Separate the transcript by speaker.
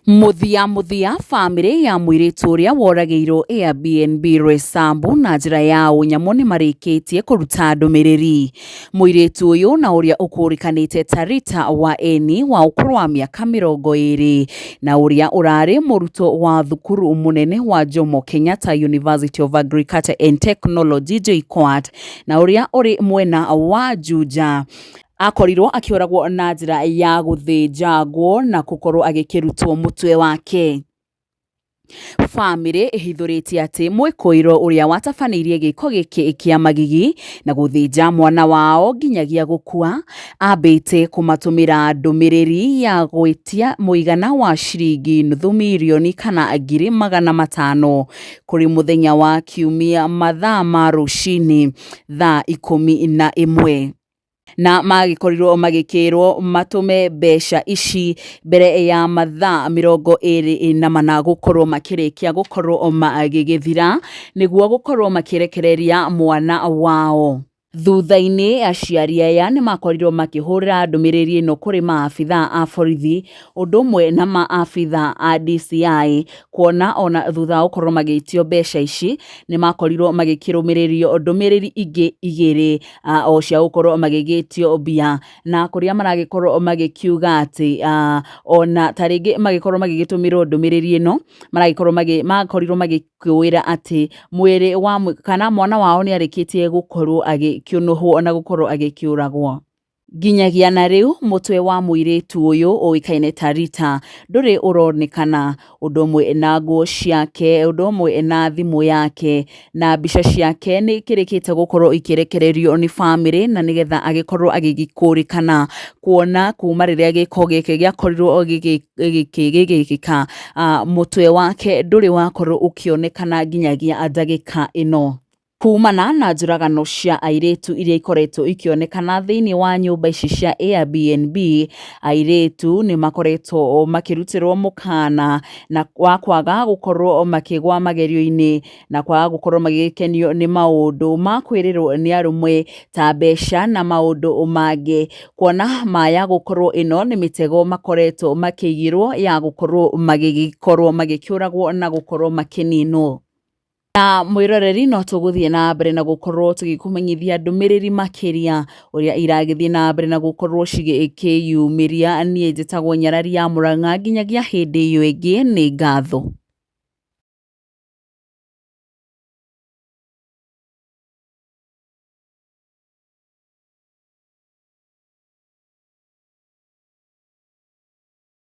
Speaker 1: Mũthia mũthia bamĩrĩ ya mũirĩtu ũrĩa woragĩirwo Airbnb Roysambu na njĩra ya ũnyamũ nĩmarĩkĩtie kũruta ndũmĩrĩri. Mũirĩtu ũyũ na ũrĩa ũkũrĩkanĩte ta Rita wa Eni wa ũkũrũ wa mĩaka 20 na ũrĩa ũrarĩ mũrutwo wa thukuru mũnene wa Jomo Kenyatta University of Agriculture and Technology JKUAT na ũrĩa ũrĩ mwena wa Juja Akorirwo akĩũragwo na njĩra ya gũthĩnjangwo na gũkorwo agĩkĩrutwo mũtwe wake. Bamĩrĩ ĩhithũrĩtie atĩ mwĩkũĩrwo ũrĩa watabanĩirie gĩko gĩkĩ kĩa magigi na gũthĩnja mwana wao nginyagia gũkua, ambĩte kũmatũmĩra ndũmĩrĩri ya gwĩtia mũigana wa ciringi nuthu mirioni kana 500,000 kũrĩ mũthenya wa Kiumia mathaa ma rũcinĩ thaa 11. Na magĩkorirwo magĩkĩrwo matũme mbeca ici mbere ya mathaa 24 gũkorwo makĩrĩkia gũkorwo magĩgĩthira nĩguo gũkorwo makĩrekereria mwana wao. Thutha-inĩ aciari aya nĩ makorirwo makĩhũrĩra ndũmĩrĩri ĩno kũrĩ maabithaa a borithi ũndũ ũmwe na maabithaa a DCI kuona ona thutha wa gũkorwo magĩtio mbeca ici nĩ makorirwo magĩkĩrũmĩrĩrio ndũmĩrĩri ingĩ igĩrĩ o cia gũkorwo magĩgĩtio mbia na kũrĩa maragĩkorwo magĩkiuga atĩ ona ta rĩngĩ magĩkorwo magĩgĩtũmĩrwo ndũmĩrĩri ĩno maragĩkorwo magĩ makorirwo magĩkwĩra atĩ mwĩrĩ wa kana mwana wao nĩ arĩkĩtie gũkorwo agĩkĩũnũhwo na gũkorwo agĩkĩũragwo. Nginyagia na rĩu mũtwe wa mũirĩtu ũyũ ũĩkaine ta Rita ndũrĩ ũronekana, ũndũ ũmwe na nguo ciake, ũndũ ũmwe na thimũ yake, na mbica ciake nĩ ikĩrĩkĩte gũkorwo ikĩrekererio nĩ bamĩrĩ na nĩgetha agĩkorwo agĩgĩkũrĩkana kuona kuma rĩrĩa gĩko gĩkĩ gĩakorirwo gĩgĩkĩka, mũtwe wake ndũrĩ wakorwo ũkĩonekana nginyagia ndagĩka ĩno. Kumana na njũragano cia airĩtu iria ikoretwo ikĩonekana thĩinĩ wa nyũmba ici cia Airbnb, airĩtu nĩ makoretwo makĩrutĩrwo mũkana na wa kwaga gũkorwo makĩgwa magerio-inĩ na kwaga gũkorwo magĩkenio nĩ maũndũ ma kwĩrĩrwo nĩ arũme ta mbeca na maũndũ mangĩ, kuona maya gũkorwo ĩno nĩ mĩtego makoretwo makĩigĩrwo ya gũkorwo magĩgĩkorwo magĩkĩũragwo na gũkorwo makĩninwo. Na mwĩroreri no tũgũthiĩ na mbere na gũkorwo tũgĩkũmenyithia ndũmĩrĩri makĩria ũrĩa iragĩthiĩ na mbere na gũkorwo cigĩkĩyumĩria. Niĩ njĩtagwo Nyarari ya Mũrang'a nginyagia hĩndĩ ĩyo ĩngĩ nĩ ngatho.